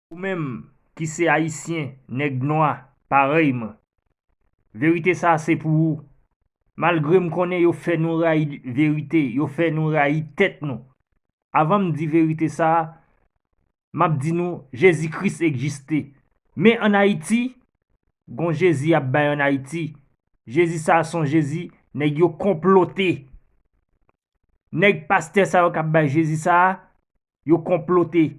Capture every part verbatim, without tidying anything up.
Ou menm ki se Ayisyen, nèg nwa, parèy mwen, verite sa a se pou ou. Malgre m konnen yo fè nou rayi verite, yo fè nou rayi tèt nou. Avan m di verite sa a, m ap di nou, Jezi Kris egziste. Men ann Ayiti, gon Jezi y ap bay ann Ayiti. Jezi sa a se yon Jezi nèg yo konplote. Nèg pastè sa yo k ap bay Jezi sa a, yo konplote.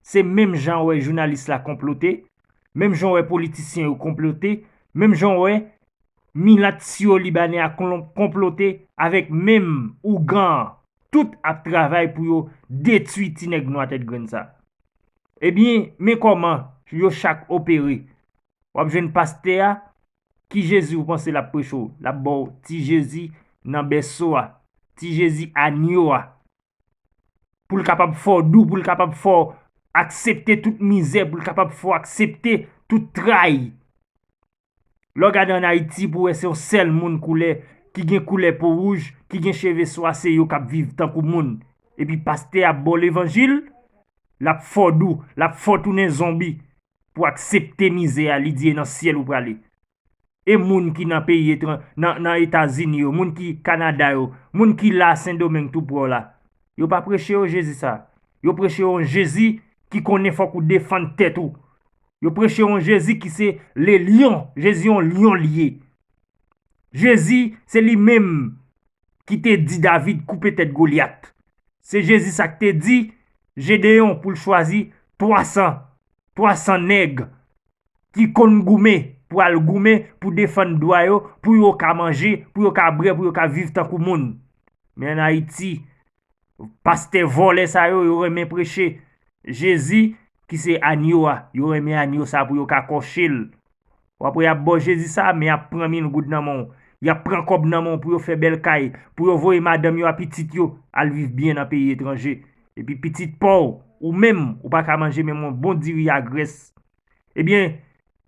Se menm jan w wè jounalis la konplote, menm jan w wè politisyen yo konplote, menm jan w wè milat siwo libanè a konplote avèk menm ougan an. Tout ap travay pou yo detwi ti nèg nwa tèt grenn sa. Ebyen, men kòman yo chak opere. W ap jwenn pastè a, ki Jezi ou panse l ap preche w? L ap ba w ti Jezi nan bèso a, ti Jezi anyo a. Pou l kapab fè w dou, pou l kapab fè w aksepte tout mizè, pou l kapab fè w aksepte tout tray. Lè w gade ann Ayiti, pou w wè se yon sèl moun koulè, ki gen koulè po wouj, ki gen cheve swa, se yo k ap viv tankou moun. Epi pastè ap ba w levanjil, l ap fè w dou, l ap fè w tounen zonbi. Pou aksepte mizè a, li di e nan syèl ou prale. E moun ki nan peyi etran-, nan, nan Etazini yo, moun ki Kanada yo, moun ki la Sendomeng tou prè w la, yo pa preche yo Jezi sa. Yo preche yo yon Jezi ki konnen fòk ou defann tèt ou. Yo preche yo yon Jezi ki se le lyon. Jezi yon lyon li ye. Jezi se li menm ki te di David koupe tèt Golyat. Se Jezi sa k te di Jedeyon pou l chwazi twa san, twa san nèg ki konn goumen pou al goumen pou defann dwa yo, pou yo ka manje, pou yo ka bwè, pou yo ka viv tankou moun. Men ann Ayiti, pastè vòlè sa yo, yo renmen preche Jezi ki se anyo a. Yo renmen anyo sa pou yo ka kòche l. W ap wè y ap ba w Jezi sa, men y ap pran mil goud nan men w. Y ap pran kòb nan men w pou yo fè bèl kay, pou yo voye madanm yo a pitit yo al viv byen nan peyi etranje. Epi pitit pa w, ou menm, ou pa ka manje menm yon bon diri a grès. Ebyen,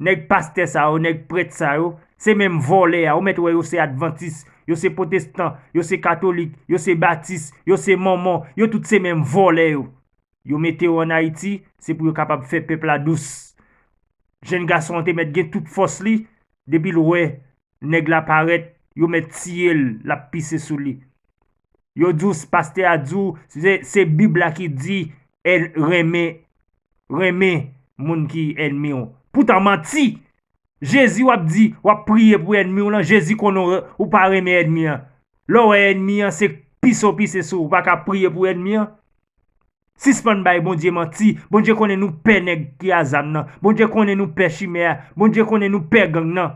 nèg pastè sa yo, nèg prèt sa yo, se menm vòlè a. Ou mèt wè yo se advantis, yo se pwotestan, yo se katolik, yo se batis, yo se mòmon, yo tout se menm vòlè yo. Yo mete yo ann Ayiti, se pou yo kapab fè pèp la dous. Jenn gason an te mèt gen tout fòs li, depi l wè nèg la parèt, yo mèt tiye l, l ap pise sou li. Yo di w, pastè a di w, se, se Bib la ki di, èn-, renmen, renmen moun ki ènmi w. Poutan manti! Jezi w ap di, w ap priye pou ènmi w lan, Jezi konnen w, ou pa renmen ènmi an. Lè w wè ènmi an se pise w pise sou, ou pa ka priye pou ènmi an. Sispann bay Bondye manti. Bondye konnen nou pè nèg ki a zam nan. Bondye konnen nou pè chimè a. Bondye konnen nou pè gang nan.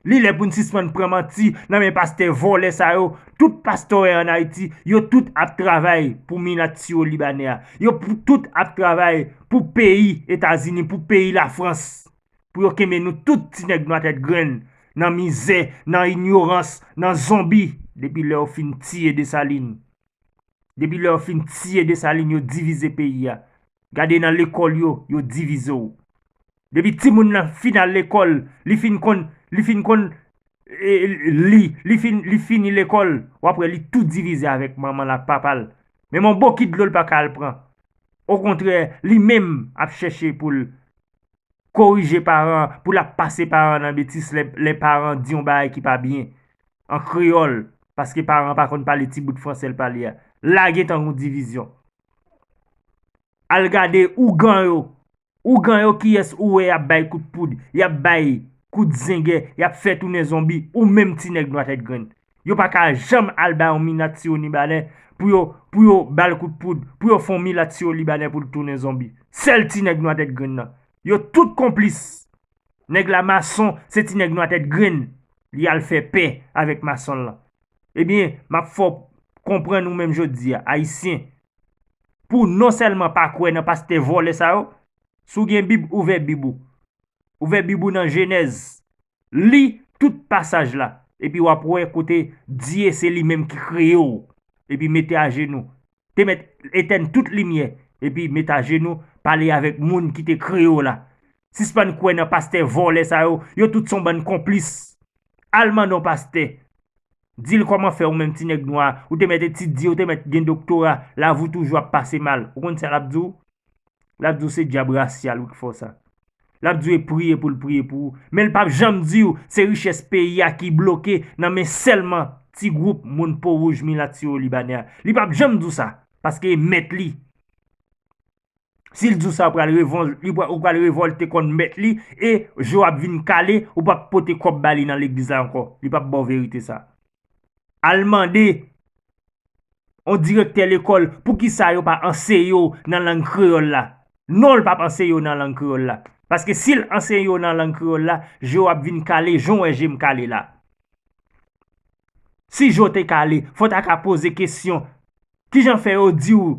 Li lè pou n sispann pran manti nan men pastè vòlè sa yo. Tout pastè w wè ann Ayiti, yo tout ap travay pou milat siwo libanè a. Yo pou, tout ap travay pou peyi Etazini, pou peyi Lafrans. Pou yo kenbe nou tout ti nèg nwa tèt grenn nan mizè, nan inyorans, nan zonbi, depi lè yo fin tiye Desalin. Depi lè yo fin tiye Desalin, yo divize peyi a. Gade nan lekòl yo, yo divize w. Depi timoun nan fin al lekòl, li fin konn, li fin konn, e, li, li fin, li fini lekòl, w ap wè li tou divize avèk manman l ak papa l. Menm yon bokit dlo l pa ka al pran. Okontrè, li menm ap chèche pou l korije paran an, pou l ap pase paran an nan betis lè, lè paran an di yon bagay ki pa byen, an kreyòl, paske paran an pa konn pale ti bout franse l pale a. Lage tankou divizyon. Al gade ougan yo. Ougan yo kiyès ou wè y ap bay kout poud, y ap bay kout zengè, y ap fè tounen zonbi, ou menm ti nèg nwa tèt grenn. Yo pa ka janm al bay yon milat siwo libanè pou yo, pou yo ba l kout poud, pou yo fè yon milat siwo libanè pou l tounen zonbi. Sèl ti nèg nwa tèt grenn nan. Yo tout konplis. Nèg la mason, se ti nèg nwa tèt grenn. Li al fè pè avèk mason l lan. Ebyen, m ap fè w konprann ou menm jodi a, Ayisyen. Pou w non sèlman pa kwè nan pastè vòlè sa yo, si w gen Bib, ouvè Bib ou. Ouvè Bib ou nan Jenèz. Li tout pasaj la. Epi w ap wè kote Dye se li menm ki kreye w. Epi mete ajenou. Te mèt etèn tout limyè. Epi mete ajenou, pale avèk moun ki te kreye w la. Sispann kwè nan pastè vòlè sa yo. Yo tout se yon bann konplis. Al mande yon pastè. Di l kòman fè ou menm ti nèg nwa, ou te mèt etidye, ou te mèt gen doktora, lavi w toujou ap pase mal. Ou konn sa l ap di w? L ap di w se dyab rasyal wi k fè w sa. L ap di w e priye pou l priye pou ou. Men l p ap janm di w se richès peyi a ki bloke nan men sèlman ti gwoup moun po wouj milat siwo libanè a. Li p ap janm di w sa, paske e mèt li. Si l di w sa, ou pral revòl, li pral, ou pral revòlte kont mèt li, e je w ap vin kale, ou p ap pote kòb ba li nan legliz la ankò. Li p ap ba w verite sa. Al mande yon direktè lekòl poukisa yo pa anseye w nan lang kreyòl la. Non, l p ap anseye w nan lang kreyòl la. Paske si l anseye w nan lang kreyòl la, je w ap vin kale, jan w wè je m kale la. Si je w te kale, fò w ta ka poze kesyon, kijan fè yo di w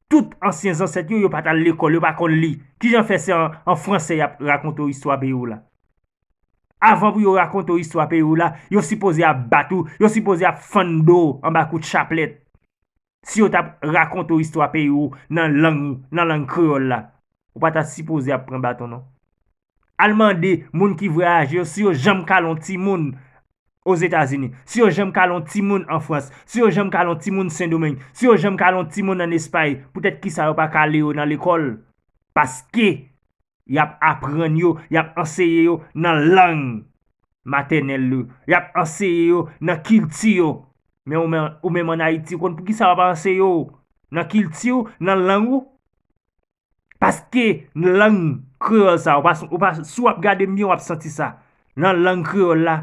tout ansyen zansèt yo, yo pa t al lekòl, yo pa konn li? Kijan fè se an, an fransè y ap rakonte w istwa peyi w la? Avan pou yo rakonte w istwa peyi w la, yo sipoze ap bat ou, yo sipoze ap fann do w anba kout chaplèt. Si yo t ap rakonte w istwa peyi w nan lang ou, nan lang kreyòl la, ou pa ta sipoze ap pran baton non. Al mande moun ki vwayaje yo si yo janm kale yon timoun Ozetazini, si yo janm kale yon timoun an Frans, si yo janm kale yon timoun Sendomeng, si yo janm kale yon timoun ann Espay, poutèt kisa yo pa kale yo nan lekòl? Paske y ap aprann yo, y ap anseye yo nan lang matènèl yo, y ap anseye yo nan kilti yo. Men ou menm, ou menm ann Ayiti, ou konn poukisa yo pa anseye w nan kilti w, nan lang ou? Paske lang kreyòl sa, ou pa, ou pa, si w ap gade m byen, w ap santi sa. Nan lang kreyòl la,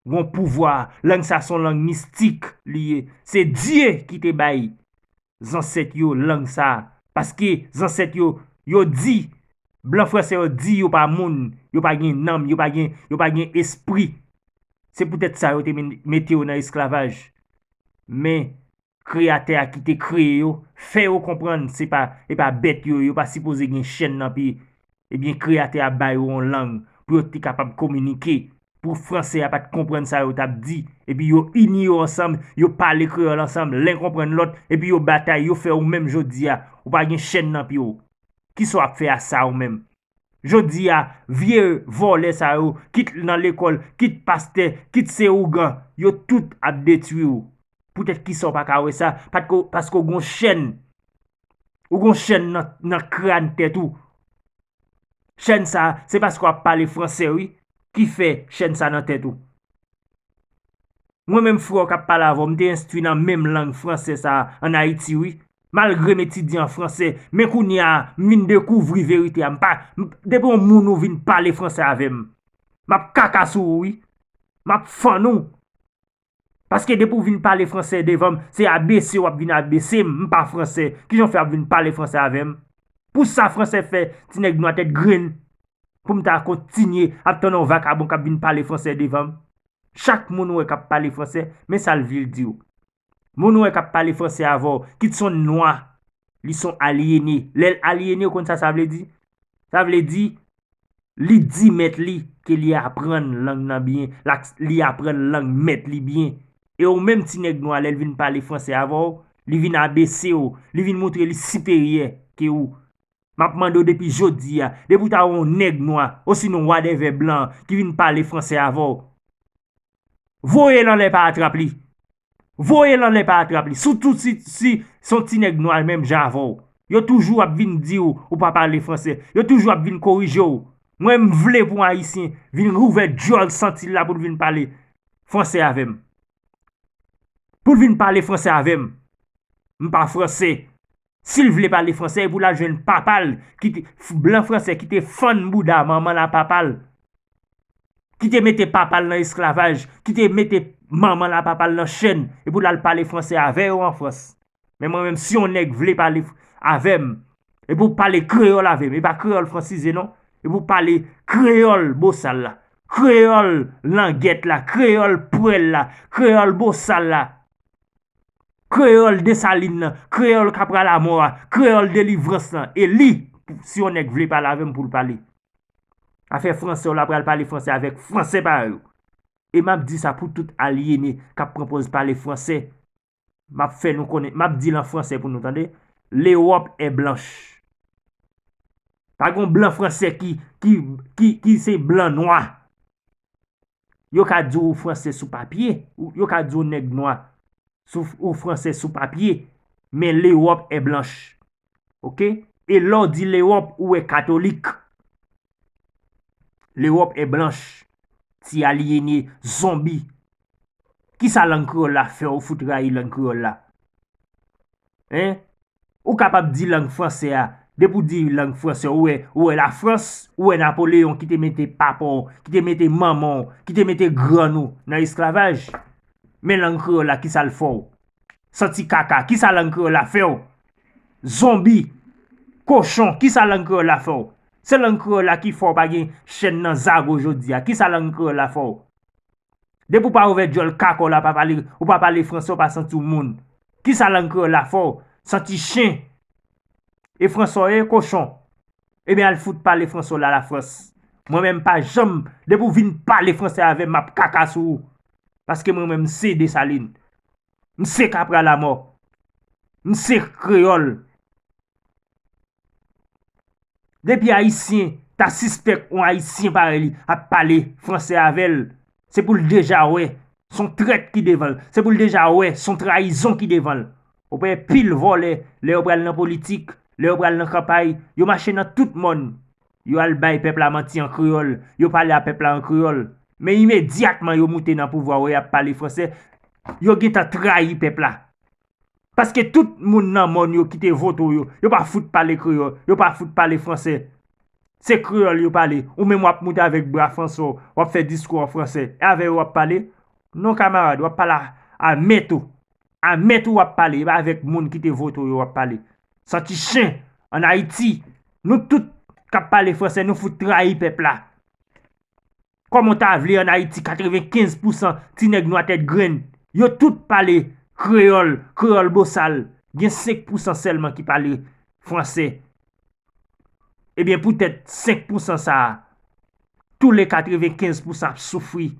gon pouvwa. Lang sa se yon lang mistik li ye. Se Dye ki te bay zansèt yo lang sa. Paske zansèt yo, yo di, blan fransè yo di yo pa moun, yo pa gen nanm, yo pa gen, yo pa gen espri. Se poutèt sa yo te men-, mete yo nan esklavaj. Men, Kreyatè a ki te kreye yo, fè yo konprann se pa, e pa bèt yo, yo pa sipoze gen chèn nan pye. Ebyen, Kreyatè a ba yo yon lang pou yo te kapab kominike. Pou fransè a pa t konprann sa yo t ap di. Epi yo ini yo ansanm, yo pale kreyòl ansanm, len konprann lòt, epi yo batay, yo fè ou menm jodi a, ou pa gen chèn nan pye w. Kisa w ap fè a sa ou menm? Jodi a, vye vòlè sa yo, kit nan lekòl, kit pastè, kit se ougan, yo tout ap detwi w. Poutèt kisa w pa ka wè sa? Patko-, paske w gon chèn. Ou gon chèn nan, nan kràn tèt ou. Chèn sa, se paske w ap pale fransè, wi, ki fè chèn sa nan tèt ou. Mwen menm frè w k ap pale avè w, m te enstwi nan menm lang fransè sa a ann Ayiti, wi. Malgre m etidye an fransè, men kounye a, m vin dekouvri verite a. M pa, m, depi yon moun ou vin pale fransè avè m, m ap kaka sou ou, wi. M ap fann ou. Paske depi w vin pale fransè devan m, se abese w ap vin abese m, m pa fransè. Kijan w fè ap vin pale fransè avè m? Pou sa fransè fè ti nèg nwa tèt grenn? Pou m ta kontinye ap tann yon vakabon k ap vin pale fransè devan m? Chak moun ou wè k ap pale fransè, men sa l vle di w. Moun ou wè k ap pale fransè avè w, kit s on nwa, li s on alyene. Lè l alyene, ou konn sa sa vle di? Sa vle di, li di mèt li ke li aprann lang nan byen, l ak, li aprann lang mèt li byen. E ou menm ti nèg nwa, lè l vin pale fransè avè w, li vin abese w, li vin montre li siperyè ke ou. M ap mande w depi jodi a, depi w ta wè yon nèg nwa, osinon whatever blan, ki vin pale fransè avè w, voye l anlè pa atrap li. Voye l anlè pa atrap li. Sitou si, si s on ti nèg nwa menm jan avè w. Yo toujou ap vin di w ou pa pale fransè. Yo toujou ap vin korije w. Mwen, m vle pou yon Ayisyen vin ouvè djòl santi l la pou l vin pale fransè avè m. Pou l vin pale fransè avè m. M pa fransè. Si l vle pale fransè, e pou l al jwenn papa l, ki te, f-, blan fransè ki te fann bouda manman l a papa l, ki te mete papa l nan esklavaj, ki te mete manman l a papa l nan chèn, e pou l al pale fransè avè yo an Frans. Men mwen menm, si yon nèg vle pale f-, avè m, e pou pale kreyòl avè m, e pa kreyòl fransize non, e pou pale kreyòl bosal la, kreyòl langèt la, kreyòl pwèl la, kreyòl bosal la, kreyòl Desalin nan, kreyòl Kapralamò a, kreyòl Delivrans lan, e li, si yon nèg vle pale avè m pou l pale. Afè fransè, w la pral pale fransè avèk fransè pa yo. E m ap di sa pou tout alyene k ap pran pòz pale fransè. M ap fè nou konnen, m ap di l an fransè pou nou tande. L'Europe est blanche. Pa gen blan fransè ki, ki, ki, ki se blan nwa. Yo ka di w fransè sou papye, ou, yo ka di w nèg nwa sou, ou fransè sou papye, men L'Europe est blanche. Oke? E lè w di Lewòp, ou wè katolik. Lewòp è blanch, ti alyene, zonbi. Kisa lang kreyòl la fè w fout rayi lang kreyòl la? Hein? Ou kapab di lang fransè a. Depi w di lang fransè, ou wè, ou wè Lafrans, ou wè Napoleyon ki te mete papa w, ki te mete manman w, ki te mete grann ou nan esklavaj. Men lang kreyòl la, kisa l fè w? Santi kaka, kisa lang kreyòl la fè w? Zonbi, kochon, kisa lang kreyòl la fè w? Se lang kreyòl la ki fè w pa gen chèn nan zago jodi a. Kisa lang kreyòl la fè w? Depi w pa ouvè djòl kaka w la, pa pale, ou pa pale fransè, ou pa santi w moun. Kisa lang kreyòl la fè w? Santi chen. E fransè w ye, kochon. Ebyen, al fout pale fransè w la Lafrans. Mwen menm, pa janm, depi w vin pale fransè avè m, m ap kaka sou ou. Paske mwen menm, m se Desalin. M se Kapra Lamò. M se kreyòl. Depi Ayisyen ta sispèk yon Ayisyen parèy li ap pale fransè avè l, se pou l deja wè s on trèt ki devan l. Se pou l deja wè s on trayizon ki devan l. Ou pa wè pil vòlè, lè yo pral nan politik, lè yo pral nan kanpay, yo mache nan tout mòn. Yo al bay pèp la manti an kreyòl, yo pale a pèp la an kreyòl. Men imedyatman yo moute nan pouvwa, wè y ap pale fransè, yo gentan trayi pèp la. Paske tout moun nan mòn yo ki te vote w yo, yo pa fout pale kreyòl, yo pa fout pale fransè. Se kreyòl yo pale. Ou menm w ap moute avèk bra fransè w, w ap fè diskou an fransè. E avè yo w ap pale? Non, kamarad, w ap pale a, a mèt ou. A mèt ou w ap pale, e pa avèk moun ki te vote w yo w ap pale. Santi chen, ann Ayiti, nou tout k ap pale fransè, nou fout trayi pèp la. Kòman w ta vle ann Ayiti, katrevenkenz pousan ti nèg nwa tèt grenn, yo tout pale kreyòl, kreyòl bosal. Gen senk pousan sèlman ki pale fransè. Ebyen, poutèt senk pousan sa a, tou le katrevenkenz pousan ap soufri.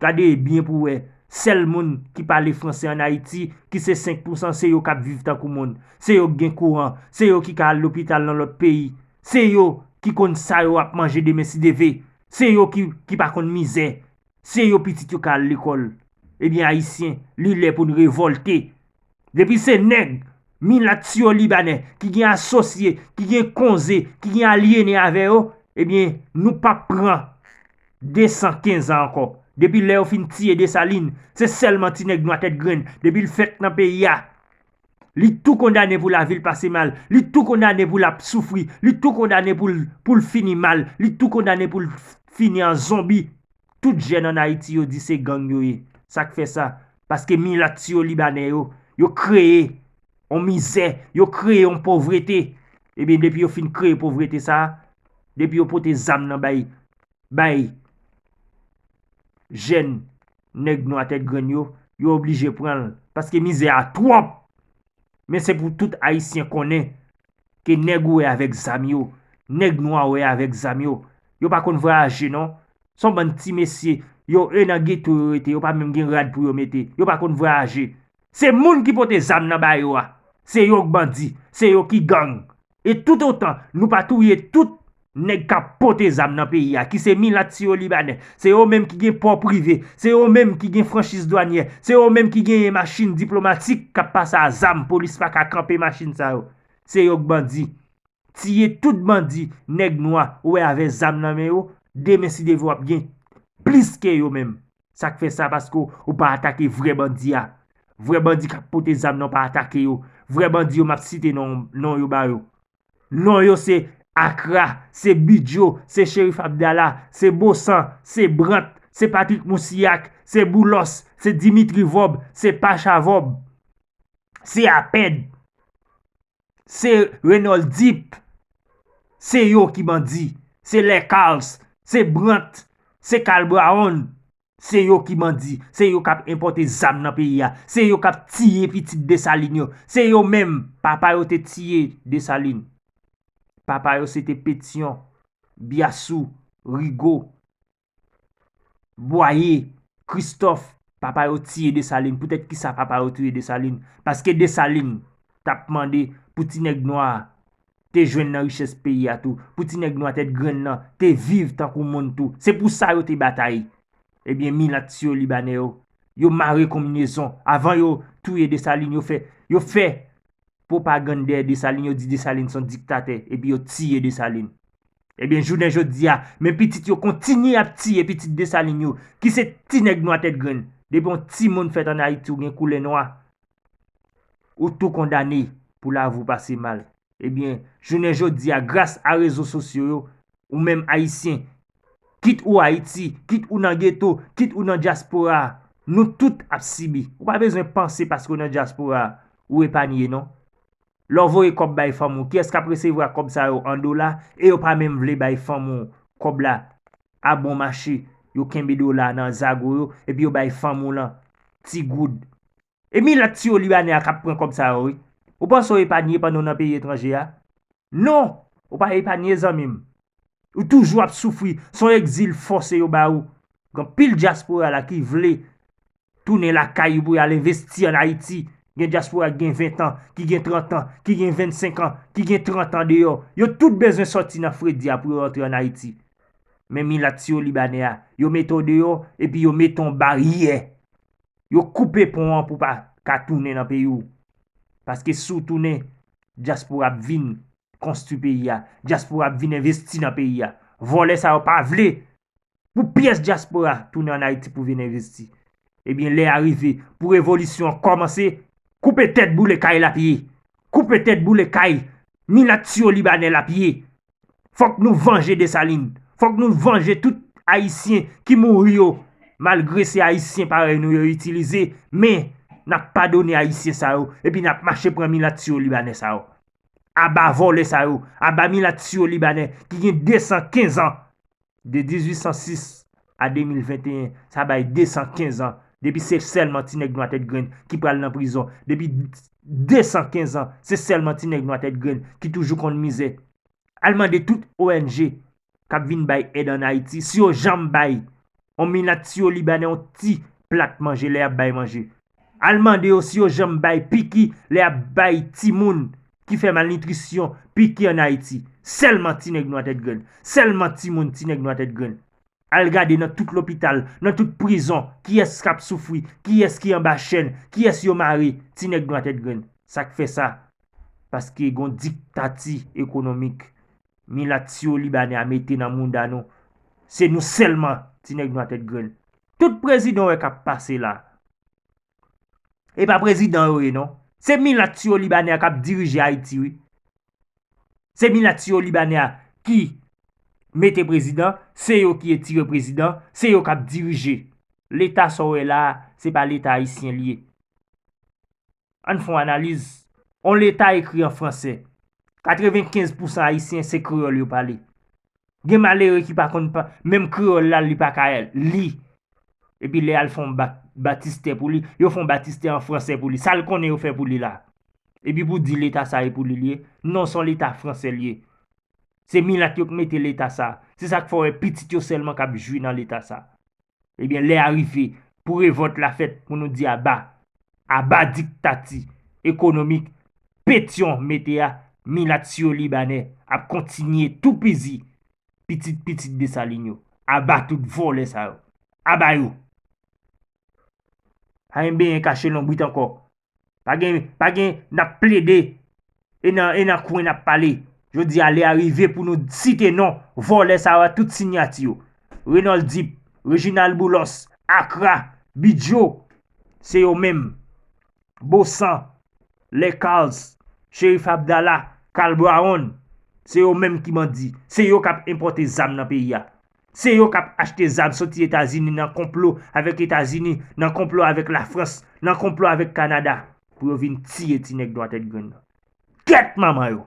Gade byen pou w wè, sèl moun ki pale fransè ann Ayiti, ki se senk pousan, se yo k ap viv tankou moun. Se yo k gen kouran, se yo ki ka al lopital nan lòt peyi. Se yo ki konn sa yo ap manje demen si Dye vle. Se yo ki, ki pa konn mizè. Se yo pitit yo ka al lekòl. Ebyen, Ayisyen, li lè pou n revòlte. Depi se nèg, milat siyolibanè, ki gen asosye, ki gen konze, ki gen alyene avè yo, ebyen, nou p ap pran de san kenz an ankò. Depi lè yo fin tiye Desalin, se sèlman ti nèg nwa tèt grenn, depi l fèt nan peyi a, li tou kondane pou lavi l pase mal, li tou kondane pou l ap soufri, li tou kondane pou l, pou l fini mal, li tou kondane pou l fini an zonbi. Tout jèn ann Ayiti yo di se gang yo ye. Sa k fè sa? Paske milat siyolibanè yo, yo kreye yon mizè, yo kreye yon povrete. Ebyen, depi yo fin kreye povrete sa a, depi yo pote zam nan bay, bay jèn nèg nwa tèt grenn yo, yo oblije pran l. Paske mizè a twòp. Men se pou tout Ayisyen konnen ke nèg ou wè avèk zam yo, nèg nwa ou wè avèk zam yo, yo pa konn vwayaje non. Se yon bann ti mesye, yo e nan geto yo rete, yo pa menm gen rad pou yo mete, yo pa konn vwayaje. Se moun ki pote zam nan ba yo a, se yo k bandi, se yo ki gang. E toutotan nou pa touye tout nèg k ap pote zam nan peyi a, ki se milat siyolibanè, se yo menm ki gen pò prive, se yo menm ki gen franchiz dwanyè, se yo menm ki genyen machin diplomatik k ap pase a zam, polis pa ka kanpe machin sa yo. Se yo k bandi. Tiye tout bandi, nèg nwa, ou wè avè zam nan men yo, demen si Dye vle w ap gen plis ke yo menm. Sa k fè sa? Paske w pa atake vrè bandi a. Vrè bandi k ap pote zam nan, w pa atake yo. Vrè bandi yo, m ap site non, non yo ba yo. Non yo se Akra, se Bidjo, se Cherif Abdala, se Bosan, se Brant, se Patrick Moussilhac, se Boulos, se Dimitri Vorbe, se Pacha Vorbe, se Apèd, se Renold Deep, se yo ki bandi, se Lè Carls, se Brant, se Carl Brown. Se yo ki bandi, se yo k ap enpòte zam nan peyi a, se yo k ap tiye pitit Desalin yo, se yo menm, papa yo te tiye Desalin. Papa yo se te Petyon, Byasou, Rigo, Bwaye, Kristòf, papa yo tiye Desalin. Poutèt kisa papa yo tiye Desalin? Paske Desalin t ap mande pou ti nèg nwa a te jwenn nan richès peyi a tou, pou ti nèg nwa tèt grenn nan te viv tankou moun tou. Se pou sa yo te batay. Ebyen, milat siyolibanè yo, yo mare konbinezon. Avan yo touye Desalin, yo fè, yo fè pwopagann dèyè Desalin, yo di Desalin se yon diktatè, epi yo tiye Desalin. Ebyen, jounen jodi a, men pitit yo kontinye ap tiye pitit Desalin yo, ki se ti nèg nwa tèt grenn. Depi yon timoun fèt ann Ayiti, ou gen koulè nwa, ou tou kondane pou lavi w pase mal. Ebyen, jounen jodi a, gras a rezo sosyo yo, ou menm Ayisyen, kit ou Ayiti, kit ou nan geto, kit ou nan dyaspora, nou tout ap sibi. Ou pa bezwen panse paske w nan dyaspora, ou epanye, non. Lè w voye kòb bay fanmi w, kiyès k ap resevwa kòb sa yo an dola, e yo pa menm vle bay fanmi w kòb la a bon mache, yo kenbe dola nan zago yo, epi yo bay fanmi w lan ti goud. E milat siyo libanè a k ap pran kòb sa yo, wi. Ou panse w epanye pandan w nan peyi etranje a? Non! Ou pa epanye, zanmi m. Ou toujou ap soufri. Se yon egzil fòse yo ba ou. Gen anpil dyaspora la ki vle tounen lakay yo pou y al envesti ann Ayiti. Gen dyaspora ki gen ven tan, ki gen trant an, ki gen vennsenk an, ki gen trant an deyò. Yo tout bezwen sòti nan fredi a pou yo rantre ann Ayiti. Men milat siyo libanè a, yo mete w deyò, epi yo mete yon baryè. Yo koupe pon an pou w pa ka tounen nan peyi w. Paske si w tounen, dyaspora ap vin konstwi peyi a. Dyaspora ap vin envesti nan peyi a. Vòlè sa yo pa vle pou pyès dyaspora tounen ann Ayiti pou vin envesti. Ebyen, lè a rive pou revolisyon an kòmanse, koupe tèt, boule kay l ap ye. Koupe tèt, boule kay milat siyo libanè l ap ye. Fòk nou vanje Desalin. Fòk nou vanje tout Ayisyen ki mouri yo. Malgre se Ayisyen parèy nou yo itilize, men n ap padone Ayisyen sa yo, epi n ap mache pran milat siyo libanè sa yo. Aba vòlè sa yo, aba milat siyo libanè ki gen de san kenz an. De dizuit san sis a de mil venteyen, sa bay de san kenz an. Depi se sèlman ti nèg nwa tèt grenn ki pral nan prizon. Depi de san kenz an, se sèlman ti nèg nwa tèt grenn ki toujou konn mizè. Al mande tout O N G k ap vin bay èd ann Ayiti, si yo janm bay yon milat siyo libanè yon ti plat manje lè y ap bay manje. Al mande yo si yo janm bay piki lè y ap bay timoun ki fè malnitrisyon piki ann Ayiti. Sèlman ti nèg nwa tèt grenn. Sèlman timoun ti nèg nwa tèt grenn. Al gade nan tout lopital, nan tout prizon, kiyès k ap soufri, kiyès ki anba chèn, kiyès yo mare, ti nèg nwa tèt grenn. Sa k fè sa? Paske gon diktati ekonomik milat siyo libanè a mete nan mouda nou. Se nou sèlman, ti nèg nwa tèt grenn. Tout prezidan w wè k ap pase la, e pa prezidan yo ye, non. Se milat siyo libanè a k ap dirije Ayiti, wi. Se milat siyo libanè a ki mete prezidan, se yo ki etire prezidan, se yo k ap dirije. Leta sa w wè la a, se pa leta ayisyen li ye. Ann fè yon analiz. On leta ekri an fransè. Katrevenkenz pousan Ayisyen se kreyòl yo pale. Gen malere ki pa konn pa, menm kreyòl la, li pa ka li. Epi lè y al fè yon ba-, batistè pou li, yo fè yon batistè an fransè pou li. Sa l konnen yo fè pou li la? Epi pou di leta sa e pou li li ye? Non, se yon leta fransè li ye. Se milat yo k mete leta sa. Se sa k fè w wè pitit yo sèlman k ap jwi nan leta sa. Ebyen, lè a rive pou revòlt la fèt, pou nou di aba. Aba diktati ekonomik Petyon mete a, milat siyo libanè ap kontinye toupizi pitit pitit Desalin yo. Aba tout vòlè sa yo. Aba yo. Pa gen benyen kache lonbrit ankò. Pa gen, pa gen, n ap plede. E nan, e nan kwen n ap pale. Jodi a, lè a rive pou nou site non vòlè sa yo ak tout siyati yo. Renold Deep, Reginald Boulos, Akra, Bidjo, se yo menm. Bosan, Leclerc, Cherif Abdallah, Carl Brown, se yo menm ki bandi. Se yo k ap enpòte zam nan peyi a. Se yo k ap achte zam soti Etazini nan konplo avèk Etazini, nan konplo avèk Lafrans, nan konplo avèk Kanada, pou yo vin tiye ti nèg nwa tèt grenn nan. Kèt manman yo!